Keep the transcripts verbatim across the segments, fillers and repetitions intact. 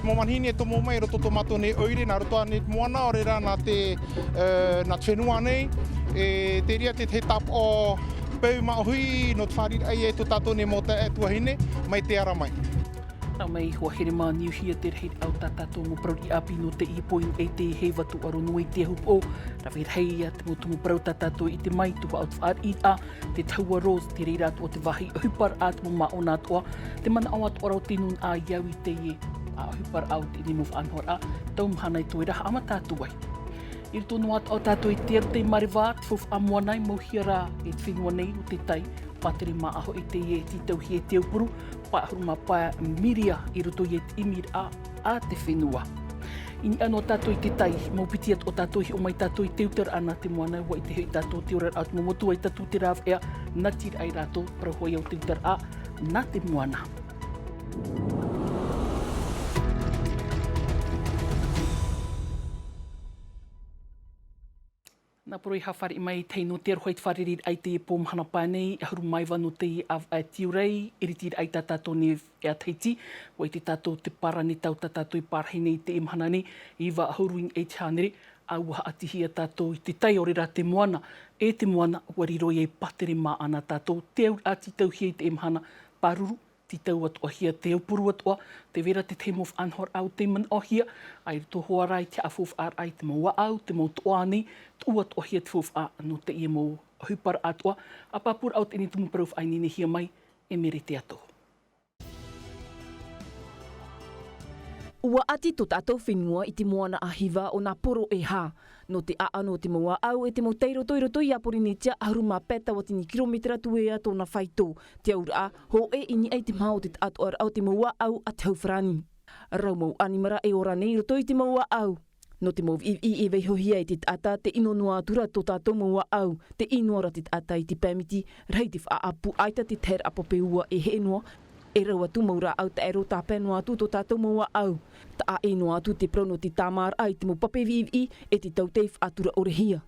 Mau manihini e tomo mai i roto tō mātou nei ʻoire, nā roto ānei i te moana, ʻaore rā nā te, ē, nā te fenua nei, e te reira te tahi tāpaʻo peu māʻohi nō te fāriʻiraʻa e tō tātou nei mau taeaʻe tuahine mai te ara mai. Nā mai hoa here mā niuhia te rahiraʻa o tā tātou mau parau riʻi ʻāpī nō teie pō i niʻa i te heiva tūʻaro noa i te ahupoʻo. Rave rahi ia te mau tumu parau tā tātou i ʻite mai, tuhaʻa o te fāriʻiraʻa, te tahua rose, te reira atoʻa te vāhi ʻohiparaʻa, te mau māʻona atoʻa, te manaʻo atoʻa ra o te nūnaʻa i au i teie ʻohiparaʻa o teie mau faʻanahoraʻa, tau mahana e toe ra haʻamata atu ai. I roto noa atoʻa tātou i te aru tei mareva, te faufaʻa moana i mauhia ra e te fenua nei, ʻo te tai, pātere mā ʻaho i teie e tītauhia e te aupuru, pae ʻahuru mā pae miria i roto i te ʻimiraʻa a te fenua. I niʻa noa tātou i te tai, mau piti atoʻa tātou e hiʻo mai tātou i te utaraʻa nā te moana, ʻua ʻite hoʻi tātou te oraraʻa o te mau motu ʻaita tū te rāveʻa, nā te reira rātou, parau hoʻi au te utaraʻa nā te moana. Nā poro i hāfariʻi mai i te hei nō te aroha i te fārereiraʻa i teie pō mahana pae nei, ʻahuru mā iva nō teie ʻāvaʻe tiurai, ʻiritiraʻa i tā tātou nei ʻāvaʻe Tahiti, ʻua ʻite tātou te pārani tau tā tātou i pārahi nei i teie mahana nei, iva ʻahuru i niʻa i te hānere, ʻa ʻua haʻatihia tātou i te tai ʻaore rā te moana, e te moana, ʻua riro ia i pātere mā ana tātou, te auraʻa tītauhia i teie mahana, pāruru, tītau atoʻahia te aupuru atoʻa, tē vai ra te tahi mau faʻanahoraʻa ʻo tei manaʻohia, ʻa i roto hoʻi rā i te haʻafaufaʻaraʻa i te mau ʻāʻau, te mau toʻa nei, tuʻu atoʻahia te faufaʻa nō teie mau ʻohiparaʻa atoʻa, ʻa pāpūraʻa o teie nei tumu parau faʻaineinehia mai, e Mere Teato. ʻUa ʻati tō tātou fenua i te moana a Hiva ʻo nā poro e hā. Nō te ʻaʻano o te mau ʻāʻau e te mau tai roto i roto iā Porinetia, ʻahuru mā pae tauatini kirometera tuea tōna faito. Te auraʻa, hōʻē i niʻa i te maha o te taʻatoʻaraʻa o te mau ʻāʻau a te hau farāni. Rau mau ʻanimara e ora nei i roto i te mau ʻāʻau. Nō te mau viʻiviʻi e vaihohia e te taʻata, tē ʻino noa atu ra tō tātou mau ʻāʻau, tē ʻī noa ra te taʻata i te pēmiti, rahi te faʻaʻapu, ʻaita te taheraʻa pape ua e heʻe noa, e rau atu mau rāʻau taʻero tāpae noa atu tō tātou mau ʻāʻau. Taʻa ʻē noa atu te parau nō te tāmāraʻa i te mau pape viʻiviʻi e te tautai faʻaturaʻorehia.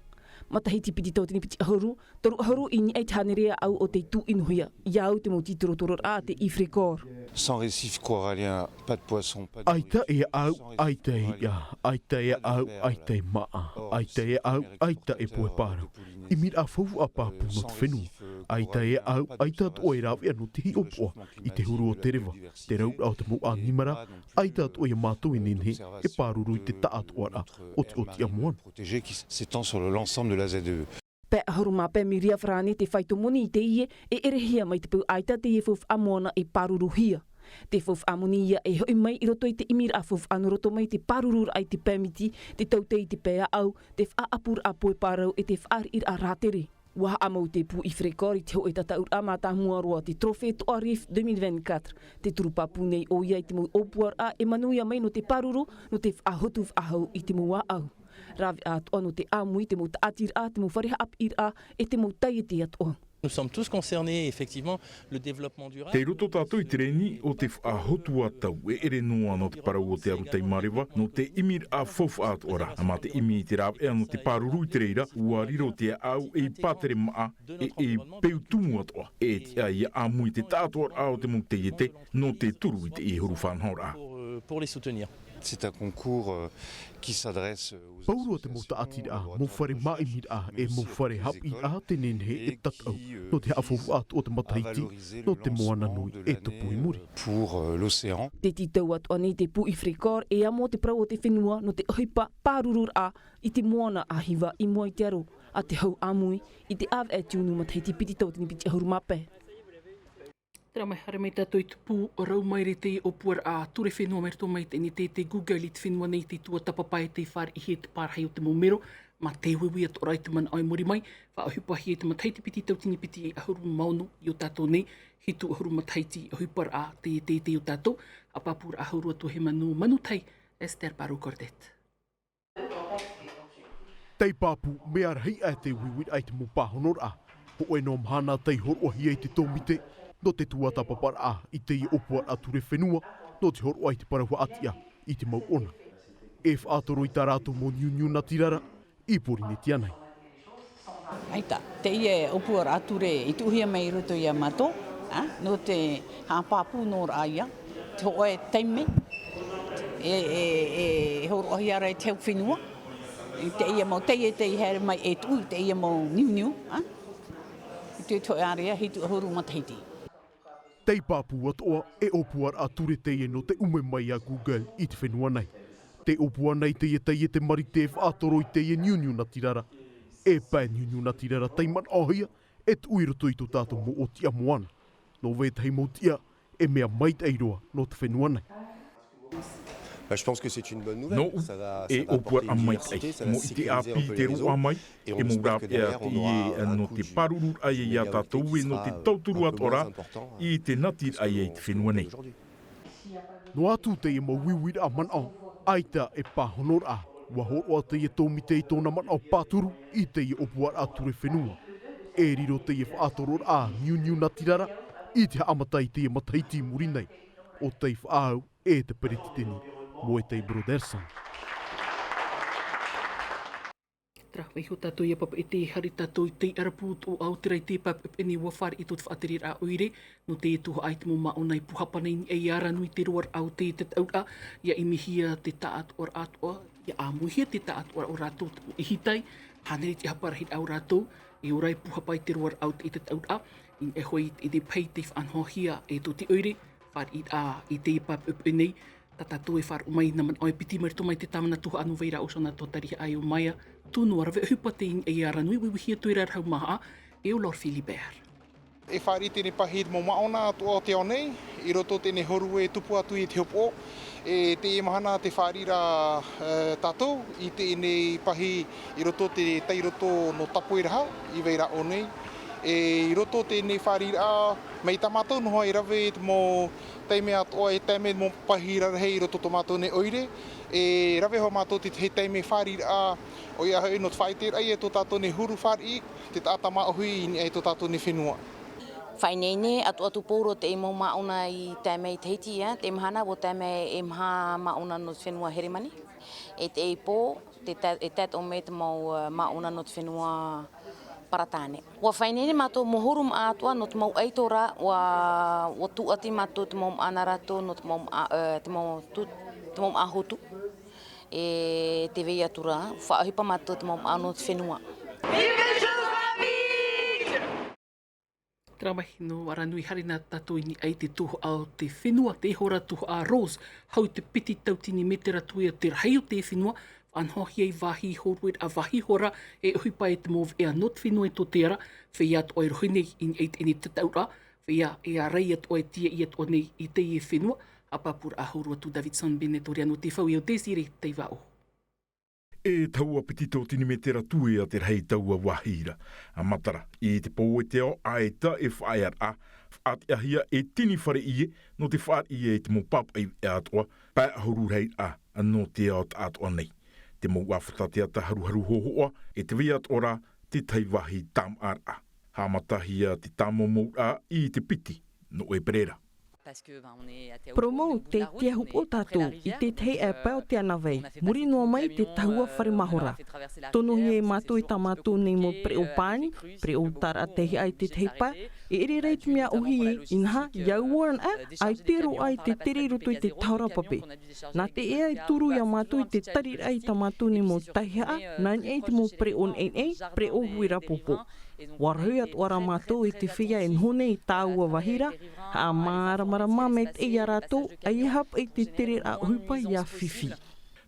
Matahiti piti tauatini piti ʻahuru, toru ʻahuru i niʻa i te hānere ʻāʻau ʻo tei tūʻinohia. Iā au te mau tītorotororaʻa a te IFRECOR. Sans récif corallien, pas de poisson, pas de nourriture. ʻAita e ʻāʻau, ʻaita e iʻa, ʻaita e ʻāʻau, ʻaita e māʻa, ʻaita e ʻāʻau, ʻaita e pohe pārau. ʻImiraʻa faufaʻa pāpū nō te fenua. ʻAita e ʻāʻau, ʻaita atoʻa e rāveʻa nō te hiʻopoʻa i te huru o te reva, te rauraʻa o te mau ʻanimara, ʻaita atoʻa iā mātou e nehenehe e pāruru i te taʻatoʻaraʻa o te ʻōtiʻa moana. Protégé qui s'étend sur le, l'ensemble de la Z E E. Pae ʻahuru mā pae miria farāni te faito moni i teie, e ʻerehia mai te peu ʻaita teie faufaʻa moana e pāruruhia. Te faufaʻa moni ia e hoʻi mai i roto i te ʻimiraʻa faufaʻa nō roto mai te pārururaʻa i te pēmiti, te tautai i te pae ʻāʻau, te faʻaʻapuraʻa pohe pārau e te fāriʻiraʻa rātere. ʻUa haʻamau te pū IFRECOR i te hōʻē tataʻuraʻa mātāmua roa, te Trophée Toa Reef deux mille vingt-quatre. Tē turu pāpū nei ʻoia i te mau ʻōpuaraʻa e manuia mai nō te pāruru, nō te faʻahotu faʻahou i te mau ʻāʻau. Rāveʻa atoʻa nō te ʻāmui te mau tāʻatiraʻa, te mau fare haʻapiʻiraʻa, e te mau taiete atoʻa. Nous sommes tous concernés, effectivement, le développement durable. Tei roto tātou i te reni o te faʻahotu ā tau, e ʻere noa nō te parau o te aru tei mareva, nō te ʻimiraʻa faufaʻa atoʻa ra, mā te ʻimi i te rāveʻa nō te pāruru i te reira, ʻua riro te ʻāʻau ei pātere māʻa, e, ei peu tumu atoʻa, e tiʻa ia ʻāmui te taʻatoʻaraʻa o te mau taiete, nō te turu i teie huru faʻanahoraʻa. Pour, euh, pour les soutenir. C'est un concours, euh, qui s'adresse, euh, aux associations, aux partenaires, aux entreprises, aux producteurs, aux productrices. Pauroa te mau tāʻatiraʻa, mau fare māʻimiraʻa, e mau fare haʻapiʻiraʻa tē nehenehe e tataʻu, nō te haʻafaufaʻa atoʻa o te matahiti, nō te moana nui e tupu i muri. Pour, euh, l'océan. Tē tītau atoʻa nei te pū IFRECOR e amo te parau o te fenua nō te ʻohipa pārururaʻa i te moana a Hiva i mua i te aro a te hau ʻāmui i te ʻāvaʻe tiunu matahiti piti tauatini piti ʻahuru mā pae. Terā mai, haere mai tātou i te pū rau maere i te ʻōpuaraʻa ture fenua mai roto mai i teie nei, te, te Google i te fenua nei, te tuatāpapa e tē fāriʻihia i te pārahi o te mau mero, mā te uiui atoʻa ra i te manaʻo i muri mai, faʻaʻohipahia i te matahiti piti tauatini piti ʻahuru mā ono i ō tātou nei, hitu ʻahuru matahiti ʻohiparaʻa te, te, te ō tātou, ʻa pāpūraʻa hau roa atu hē manu, manu tai, Esther Barou Cordet. Tei pāpū, mea rahi aʻe te uiuiraʻa i te mau pāhonoraʻa. Hōʻē noa mahana tei hōroʻahia i te tōmite nō te tuatāpaparaʻa i teie ʻōpuaraʻa ture fenua, nō te hōroʻa i te parau haʻatiʻa i te mau ʻona. E faʻatoro i tā rātou mau niuniu natirara i Porinetia nei. ʻAita, teie ʻōpuaraʻa ture i tuʻuhia mai i roto iā mātou, ā, nō te haʻapāpū noa ra ia, te hōʻē taime, E horoʻahia ra i te hau fenua i teie mau teie tei haere mai e tuʻu i teie mau niuniu. I te toe area hitu ʻahuru matahiti. Tei pāpū atoʻa e ʻōpuaraʻa ture teie nō te ʻume mai a Google i te fenua nei. Te ʻōpua nei teie teie te marite e faʻatoro i teie niuniu natirara. E pae niuniu natirara tei manaʻohia e tuʻu i roto i tō tātou mau ʻōtiʻa moana. Nō vetahi mau tiʻa e mea maitaʻi roa nō te fenua nei. Nōʻu e ʻōpuaraʻa maitaʻi mo i te ʻāpī te roaʻa mai e mau rāveʻa teie nō te pārururaʻa iā tātou e nō te tauturu atoʻa rā i te natiraʻa i te fenua nei. Noa atu teie mau uiuiraʻa manaʻo ʻaita e pāhonoraʻa. Ua horoʻa teie tōmite i tōna manaʻo pāturu i teie ʻōpuaraʻa ture fenua. E riro teie faʻatororaʻa niuniu natirara i te haʻamata i teie matahiti i muri nei. ʻO tei faʻaau e te peretiteni mo e tei brotherson. Tara mai ho tātou ia papa e te hari tātou i te arapū tō au te rai te papa e nei ua fāriʻi tō te faʻatereraʻa ʻoire nō te tuhaʻa i te mau māʻona i pūhapa nei i ʻaia rā nui te roaraʻa o te tataʻuraʻa. Ia ʻimihia te taʻatoʻaraʻa atoʻa ia ʻāmuihia te taʻatoʻaraʻa o rātou te mau ihitai hānere te hapa rahiraʻa o rātou e ora e pūhapa i te roaraʻa o te tataʻuraʻa. I ʻae hoʻi i te pahi tei faʻanahohia e tō te ʻoire fāriʻiraʻa i te papa e nei. Tā tātou e faʻaroʻo mai nā manaʻo e piti mai roto mai te tāvana tuhaʻa nō vai rā ʻo sona tō tarihaʻa e ʻo maia tū noa rave ʻohipa te ʻini ʻaia rā nui uiuihia tō ira rahu mahaʻa e ʻo lord philibert. E fāriʻi teie pahi i te mau māʻona atoʻa o te ao nei i roto teie horu e tupu atu i te hopoʻo. E teie mahana te fāriʻi rā tātou i teie pahi i roto te tai roto nō tapoiraha i vai rā ʻo nei. E i roto teie fāriʻiraʻa mai tā mātou noho e rave i te mau taime atoʻa e taime mau pahi rarahi i roto tō mātou nei ʻoire. E rave hoʻi mātou te tahi taime fāriʻiraʻa ʻoia hoʻi nō te faʻaiteraʻa i tō tātou nei huru fāriʻi te taʻata māʻohi i niʻa i tō tātou nei fenua. Faʻaineine atu atu pōro te mau māʻona i taime i tahiti ia te mahana ua taime e maha māʻona nō te fenua heremani. E te pō e tae atoʻa mai te mau māʻona nō te fenua paratane. Ua faʻaineine mātou mau huru maʻa atoʻa nō te mau ʻaito rā ua tuʻati mātou te mau maʻa nā rātou nō te mau maʻa te mau te mau maʻa hotu. E te vai atu rā faʻaʻohipa mātou te mau maʻa nō te fenua. Tara mai nō ara nui haere nā tātou i niʻa i te tuhaʻa o te fenua te hora tuhaʻa rose hau i te piti tautini metera tuia te rahi o te fenua. Faʻanahohia i vāhi hōroʻa vāhi hora e ʻohipa e te mau veʻa nō te fenua i tō te ara. Feiā atoʻa e rohi nei i niʻa i teie tataʻuraʻa feiā e ārai atoʻa e tiaʻi atoʻa nei i teie fenua. Haʻapāpūraʻa hōroʻa tū davidson benetoriano te fau i o desire tei vāʻo. E taua piti tautini metera tuia te rahi taua vāhi ra a matara i te pō e te ao ʻaita e faʻaearaʻa faʻateʻahia e tini fare ie nō te fāriʻi i te mau pāpaʻi veʻa atoʻa. Pae ʻahuru rahiraʻa nō te ao taʻatoʻa nei te mau ʻāfata teata haruharu hōhoʻa e te vai atoʻa rā tētahi vāhi tāmaʻaraʻa. Haʻamatahia te tāmaumauraʻa i te piti nō ʻēperēra. Poromou tei tiaʻi hopoʻo tātou i tētahi ʻae pae o te anavai muri noa mai te tahua fare mahora. Tonohia e mātou i tā mātou nei mau pereʻo pāni pereʻo tāraʻa tei hiʻa i tētahi pae e ʻere rā i te mea ʻohi ē inaha ia ua anaʻe ʻaita e roaʻa i te tere i roto i te tahora pape. Nā te ea e turu iā mātou i te tariraʻa i tā mātou nei mau taihaʻa nā niʻa i te mau pereʻo neʻineʻi pereʻo huirapopo. Ua rohi atu ʻara mātou i te feiā e noho nei i tāua vāhi ra haʻamāramarama maitaʻi iā rātou ʻaia hapaʻi te tereraʻa ʻohipa iā fifi.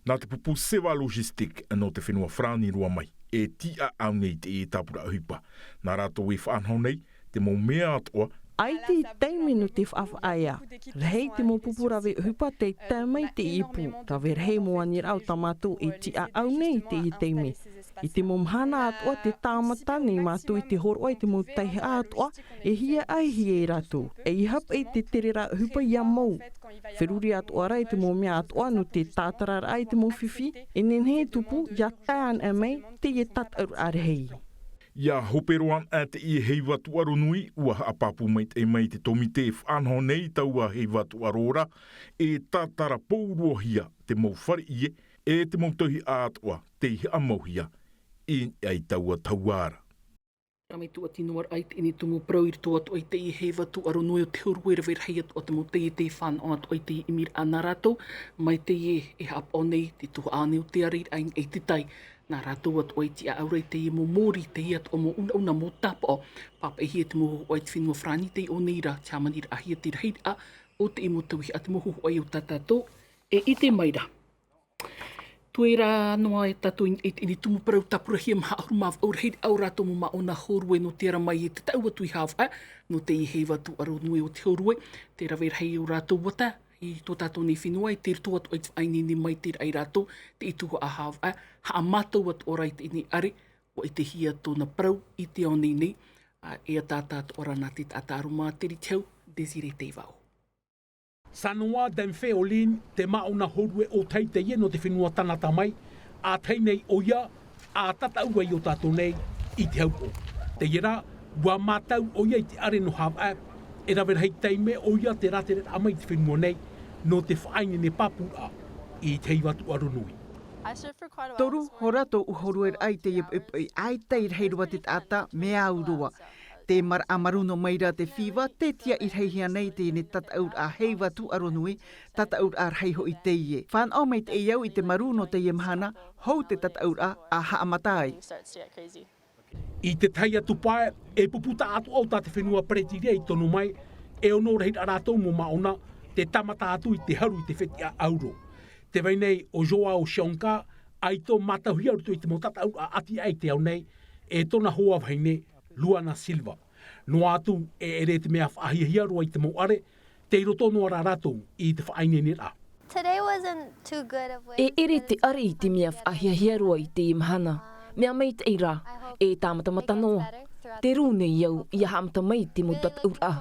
Nā te pupu seva logistique nō te fenua farāni roa mai e tiʻaʻau nei i teie tāpura ʻohipa. Nā rātou e faʻanaho nei te mau mea atoʻa. ʻAita i taime nō te faʻafaʻaea rahi te mau pupu rave ʻohipa tei tae mai i teie pū rave rahi mau aniraʻa o tā mātou e tiʻaʻau nei i teie taime. I te mau mahana atoʻa te tāmata nei mātou i te hōroʻa i te mau taihaʻa atoʻa e hiaʻai hia e rātou ʻaia hapaʻi te tereraʻa ʻohipa iā mau. Feruri atoʻa rā i te mau mea atoʻa nō te tātararaʻa i te mau fifi e nehenehe e tupu iā tae anaʻe mai teie tataʻuraʻa rahi. Ia hope roa anaʻe teie heiva tuʻaro nui ua haʻapāpū maitaʻi mai te tōmite e faʻanaho nei i taua heiva tuʻaro ra e tātara pouroahia te mau fare ie e te mau tauihaʻa atoʻa tei haʻamauhia i niʻa i taua tahua ra. Mai tuʻati noa raʻa i teie nei tumu parau i roto atu ai teie heiva tūʻaro nui o te hōrue, rave rahi atu ā te mau taiete e fānaʻo atu ai teie ʻimiraʻa nā rātou, mai teie e haʻapaʻo nei te tuhaʻa nei o te ariraʻa i te tai. Nā rātou atu ai tiʻa aura i teie mau mōrī, teie atu ā mau unauna, mau tāpaʻo. Pāpaʻihia te mau hōhoʻa i te fenua Farāni, tei ʻō nei rā, te hāmaniraʻahia te rahiraʻa o teie mau tauihaʻa, te mau hōhoʻa i ʻō tā tātou e ʻite mai ra. Toe rā noa e tātou i teie nei tumu parau, tāpurahia maha ʻahuru mā vaʻu rahiraʻa o rātou mau māʻona hōrue nō te ara mai e tataʻu atu i Hāvaʻe, nō teie heiva tūʻaro nui o te hōrue, te rave rahi o rātou uata i tō tātou nei fenua, i te roto atu ai te faʻaineine mai te raʻa ia rātou, teie tuhaʻa Hāvaʻe, haʻamātau atoʻa ra i teie nei ʻare, ʻua ʻitehia tōna parau i te ao nei nei, ā, e ʻatāʻatā atoʻa ra nā te taʻata ʻāroʻa mā Teritiau Desiré Teivao. Sanoa Denfeolin, te māʻona hōrue ʻōtahi teie nō te fenua Tānata mai, ʻa tahi nei ʻoia, ʻa tataʻu ai ʻō tātou nei i te haupoʻo. Teie rā, ʻua mātau ʻoia i te ʻare nō Hāvaʻe, e rave rahi taime ʻoia te rātereraʻa mai i te fenua nei, nō te faʻaineine pāpūraʻa i te heiva tūʻaro nui. Toru hora tōʻu hōrueraʻa i teie poʻipoʻi, ʻaita i rahi roa te taʻata, mea au roa. Te maraʻa marū noa mai ra te feiva, tē tiaʻi rahi hia nei teie nei tataʻuraʻa heiva tūʻaro nui, tataʻuraʻa rahi hoʻi teie. Fānaʻo maitaʻi au i te marū nō teie mahana, hou te tataʻuraʻa a haʻamata ai. I te tahi atu pae, e pupu taʻatoʻa o tā te fenua Peretiria i tono mai, e ono rahiraʻa rātou mau māʻona, tē tāmata atu i te haru i te fetiʻa ʻauro. Tē vai nei ʻo Joao Sionka, ʻaita i mātauhia i roto i te mau tataʻuraʻa ʻati aʻe i te ao nei, e tōna hoa vahine, Luana Silva. Noa atu, e ʻere te mea faʻahiahia roa i te mau ʻare, tei roto noa rā rātou i te faʻaineineraʻa. Today wasn't too good of weather. E ʻere te ʻare i te mea faʻahiahia roa i teie mahana. Mea maitaʻi rā, e tāmatamata noa. Te rū nei au ʻia haʻamata mai i te mau tataʻuraʻa.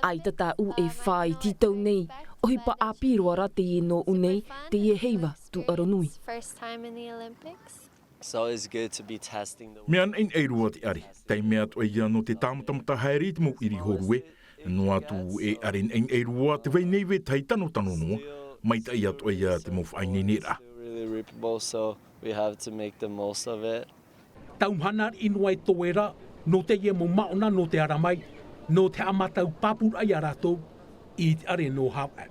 ʻAita tāʻu e fā i tītau nei, ʻohipa ʻāpī roa rā teie nōʻu nei, teie heiva tūʻaro nui. First time in the Olympics. So it's good to be testing the Mea naʻinaʻi roa te ʻare, taime atoʻa ia nō te tāmatamata haere i te mau ʻiri hōrue, noa atu e ʻare naʻinaʻi roa, tē vai nei vetahi tanotano noa, maitaʻi atoʻa ia te mau faʻaineineraʻa. Still really reapable, so we have to make the most of it. Tau mahana riʻi noa e toe ra, nō teie mau māʻona nō te ara mai, nō te haʻamātau pāpūraʻa ia rātou i te ʻare nō Hāvaʻe.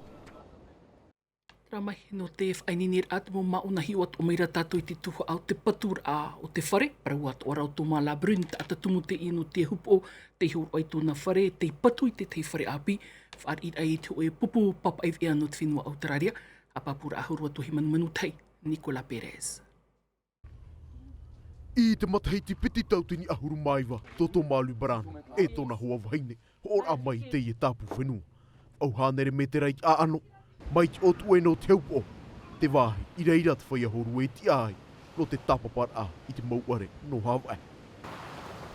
Terā mai, nō te faʻaineineraʻa te mau māʻona hiʻo atoʻa mai ra tātou i te tuhaʻa o te paturaʻa o te fare, parau atoʻa ra ʻo Thomas Labrune, taʻata tumu teie nō te hupoʻo, tei hōroʻa i tōna fare, tei patu i te tahi fare ʻāpī, fāriʻiraʻa i te hōʻē pupu pāpaʻi veʻa nō te fenua ʻAuteraria, haʻapāpūraʻa huru atu hei manumanu tahi, Nicolas Perez. I te matahiti piti tauatini ʻahuru mā iva, tō Thomas Labrune e tōna hoa vahine, hoʻoraʻa mai i teie tāpū fenua. ʻAu hānere mētera i te ʻāʻano, mai te ʻōtuʻe nō te haupoʻo, te vāhi i reira te feiā hōrue e tiʻa ai, nō te tāpaparaʻa i te mau ʻare nō Hāvaʻe.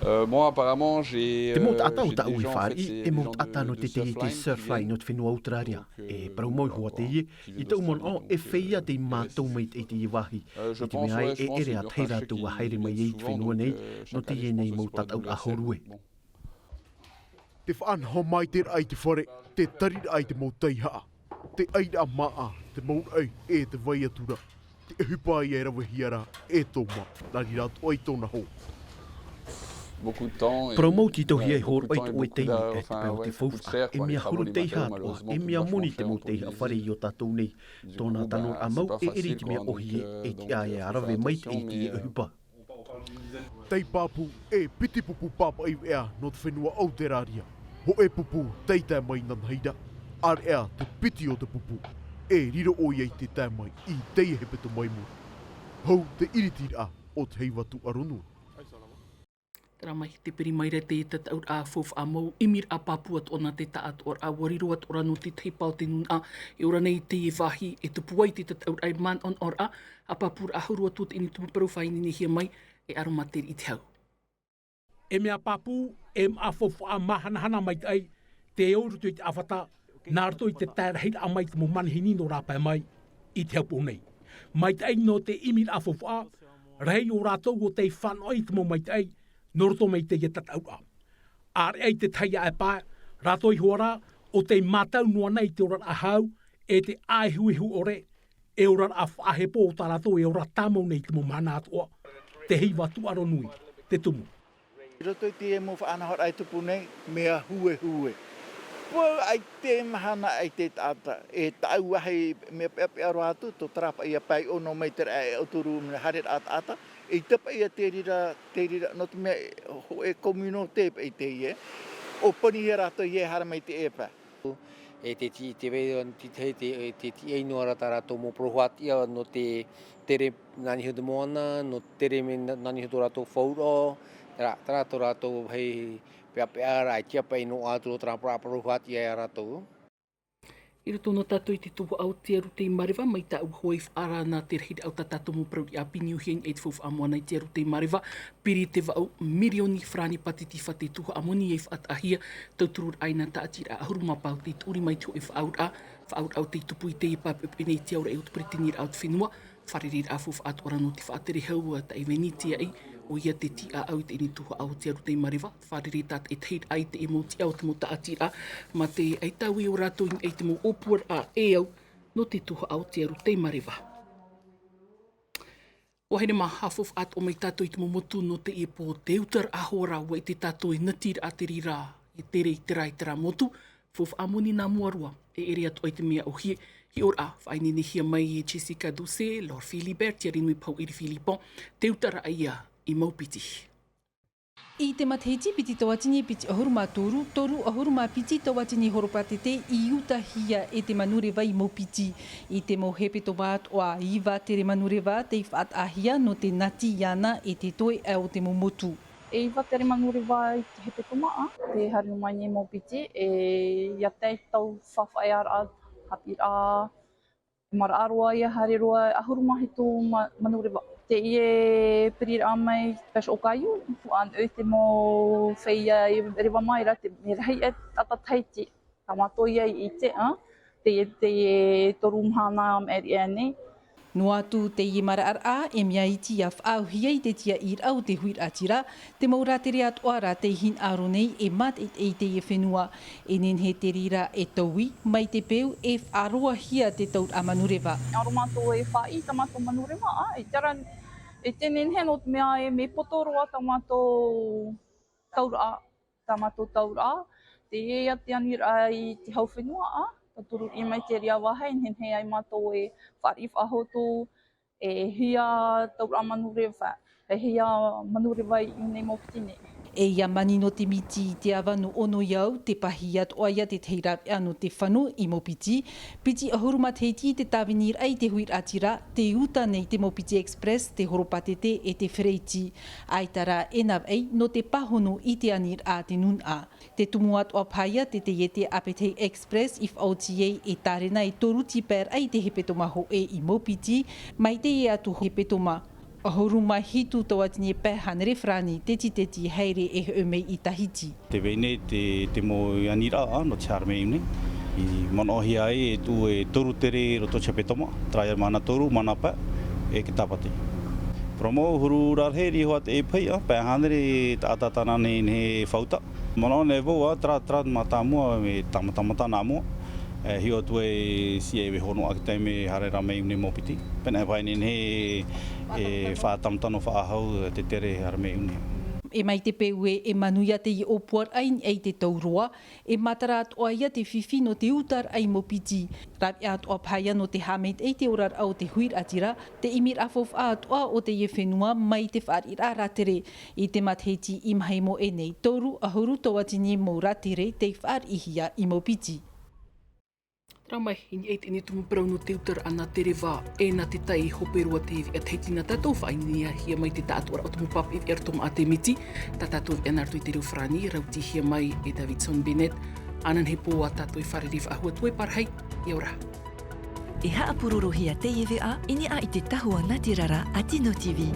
Euh, moi, apparemment, j'ai, Te mau euh, taʻata o j'ai tāʻu déjà, e en fait, fāriʻi, c'est e des mau gens taʻata de, nō de te surf taiete line qui surf line viennent. Nō te fenua ʻAuteraria. Donc, euh, e parau mau i hoa teie, i taʻu manaʻo, e feiā tei mātau mai i teie vāhi. Euh, je pense, ouais, je pense que c'est dur parce que souvent, euh, souvent, euh, chaque année, il y a des surf lines qui viennent. E ʻere ā te hei rātou ā haere mai ai i te fenua nei, nō teie nei mau tataʻuraʻa hōrue. Te faʻanaho mai te raʻa i te fare, te tariraʻa i te mau taihaʻa, te ʻairaʻa māʻa, te mau raʻi, e te vai atu ra. Te ʻohipa ia e ravehia ra e Thomas, nā reira atoʻa i tōna hoa. Parau mau tītauhia e hōroʻa i te ʻoe teie, e te pae o te faufaʻa, e mea huru teiaha atoʻa, e mea moni te mau teiaha fare i ō tātou nei. Tōna tanoraʻa mau, e ʻere i te mea ʻōhie, e tiʻa e rave maitaʻi i teie ʻohipa. Tei pāpū, e piti pupu pāpaʻi veʻa nō te fenua ʻAuteraria. Hōʻē pupu tei tae mai i Nanahira, ʻāreʻa te piti o te pupu, e riro ʻoia i te tae mai i teie hepetoma i muri. Hou te iritiraʻa o te heiva tūʻaro nui. Terā mai, tē piri mai ra te tataʻuraʻa faufaʻa mau, ʻimiraʻa pāpū atoʻa nā te taʻatoʻaraʻa, ʻua riro atoʻa ra nō te tahi pae o te nūnaʻa e ora nei i teie vāhi, e tupu ai te tataʻuraʻa e manaʻonaʻoraʻa, haʻapāpūraʻa huru atu o teie nei tumu parau faʻaineinehia mai e Aroma Tere i te hau. E mea pāpū, e māʻa faufaʻa māhanahana maitaʻi, tē ʻō i roto i te ʻāfata, nā roto i te tae rahiraʻa mai te mau manihini nō rāpae mai i te haupoʻo nei. Maitaʻi nō te ʻimiraʻa faufaʻa, rahi o rātou ʻo tei fānaʻo i te mau maitaʻi, nō roto mai teie tataʻuraʻa. ʻĀreʻa i te tahi aʻe pae, rātou iho ā rā, ʻo tei mātau noa nei i te oraraʻa hau, e te ʻāehuehu ʻore, e oraraʻa faʻahepo o tā rātou e ora tāmau nei i te mau mahana atoʻa, te heiva tūʻaro nui, te tumu. I roto i te mau faʻanahoraʻa e tupu nei, mea huehue. Pau ai te mahana ai te taʻata, e tāʻu vāhi mea peʻapeʻa roa atu, tō terā paʻi ia pae ono mai te raʻa e ʻauturu mea haereraʻa taʻata, e ʻaita paʻi ia te reira, te reira, nō te mea e, hōʻē communauté paʻi teie, ʻo pani ia rātou ia e haere mai te ʻēpā. E te ti-, te vai, te, te, te, te tiʻai noa ra tā rātou mau parau faʻatiʻa nō te tere nā niʻa i te moana, nō te tere mai nā, nā niʻa i tō rātou fauraʻo, terā, terā tō rātou vāhi peʻapeʻa ra, e tiʻa paʻi noa atu terā parau faʻatiʻa ia rātou. I roto nā tātou i te tuhaʻa o te aru tei mareva, mai tāʻu hoʻi faʻaara nā te rahiraʻa o tā tātou mau parau i ʻāpī niuhia i te faufaʻa moana i te aru tei mareva, piri te vaʻu mirioni farāni pātiti fā te tuhaʻa moni e faʻataʻahia, tautururaʻa i nā tāʻatiraʻa ʻahuru mā pae tei tuʻuri mai te hōʻē faʻaauraʻa, faʻaauraʻa o tei tupu i teie pae poʻipoʻi nei i te auraʻa o te peresideniraʻa o te fenua, fārereiraʻa faufaʻa atoʻa ra nō te faʻatere hau a taʻi Veni te aʻi, ʻoia te tiʻaʻau i teie tuhaʻa o te aru tei mareva, fārerei tātaʻitahi i te mau tiʻa o te mau tāʻatiraʻa, mā te ʻaita ui o rātou i niʻa i te mau ʻōpuaraʻa e au nō te tuhaʻa o te aru tei mareva. ʻUa haere mā, haʻafaufaʻa atoʻa mai tātou i te mau motu nō teie pō, te utaraʻa hoʻi ra, ʻua ʻite tātou e natiraʻa te reira, e tere i terā, i terā motu, faufaʻa moni nā mua roa, e ʻere atoʻa i te mea ʻōhie, hiʻoraʻa, faʻaineinehia mai e Jessica Doucet, Laure Philibert, Thierry Nui Pau, Eri Philippon, te utaraʻa ia i Maupiti. I te matahiti piti tauatini piti ʻahuru mā toru, toru ʻahuru mā piti tauatini horopātete i utahia e te manureva i Maupiti. I te mau hepetoma atoʻa, iva tere manureva tei faʻataʻahia nō te nati iāna e te toeʻa o te mau motu. E iva tere manureva i te hepetoma, ā, tē haere mai nei Maupiti, e, ia tae tau faʻaʻaraʻa, haʻapiʻiraʻa, maraʻa roa ia haere roa ʻahuru mā hitu ma-, manureva. Teie piriraʻa mai Pêche au caillou, ʻua ʻite mau feiā e reva mai ra te mea rahi e tata Tahiti. Tā mātou ia i ʻite, ā, teie, teie toru mahana maʻiri aʻe nei. Noa atu teie maraʻaraʻa, e mea iti ia faʻaauhia i te tiaʻiraʻa o te huiraʻatira, te mau rātere atoʻa ra tei hinaʻaro nei e mātaʻitaʻi i teie fenua. E nehenehe te reira e taui, mai te peu e faʻaroahia te tauraʻa manureva. ʻAro mātou e faʻaʻī tā mātou manureva, ā, e tera, e te nehenehe nō te mea e mea poto roa tā mātou tauraʻa, tā mātou tauraʻa, teie ia te aniraʻa i te hau fenua, ā, tauturu riʻi mai te reira vāhi, e nehenehe ai mātou e fāriʻi faʻahotu, e hia tauraʻa manureva, e hia manureva i ʻō nei Maupiti nei. E ia mani nō te miti i te ava nō Onoiau, te pahī atoʻa ia te tahi rāveʻa nō te fano i Maupiti, piti ʻahuru matahiti te tāviniraʻa i te huiraʻatira, tē uta nei te Maupiti Express, te horopātete e te Fereti. ʻAita rā e navaʻi nō te pāhono i te aniraʻa a te nūnaʻa. Te tumu atoʻa paha ia te taiete Appetite Express i faʻaoti ai e tārena e toru tīpaeraʻa i te hepetoma hōʻē i Maupiti, mai teie atu hepetoma. ʻAhuru mā hitu tauatini pae hānere farāni te tīteti haere e hoʻo mai i Tahiti. Tē vai nei te, te mau aniraʻa nō te haere mai nei. I manaʻohia ai e tuʻu e toru tere i roto i te hepetoma, terā ia mahana toru, mahana pae, e te Tāpati. Promo huru rarahi rihoa te e pahi, ā, pae hānere taʻata tāna nei, nei fauta. Manaʻo nei vau, ā, terā, terā mātāmua, e tāmatamata nā mua. E hiʻo atu e sia e vaiiho noa te taime e haere ra mai nei Maupiti. Pēnei paha nei, nei, e faʻatamata nō faʻahou te tere e haere mai nei. E mai te peu e, e manuia teie ʻōpuaraʻa i te tau roa, e matara atoʻa ia te fifi nō te utaraʻa i Maupiti. Rāveʻa atoʻa paha ia nō te haʻamaitaʻi i te oraraʻa o te huiraʻatira, te ʻimiraʻa faufaʻa atoʻa o teie fenua mai te fāriʻiraʻa rātere. I te matahiti i maha i mua nei, toru ʻahuru tauatini mau rātere tei fāriʻihia i Maupiti. Terā mai, i niʻa i teie tumu parau nō te utaraʻa nā te reva, e nā te tai, hope roa te veʻa Tahiti nā tātou. Faʻaineinehia mai te taʻatoʻaraʻa o te mau pāpaʻi veʻa roto maʻa te miti, tā tātou e veʻa nā roto i te reo farāni, rautihia mai e Davidson Bennett. Ananahi pō ā tātou e fārerei faʻahou atu e pārahi, ʻia ora. E haʻapurorohia teie veʻa i niʻa i te tahua nātirara a Tino TV.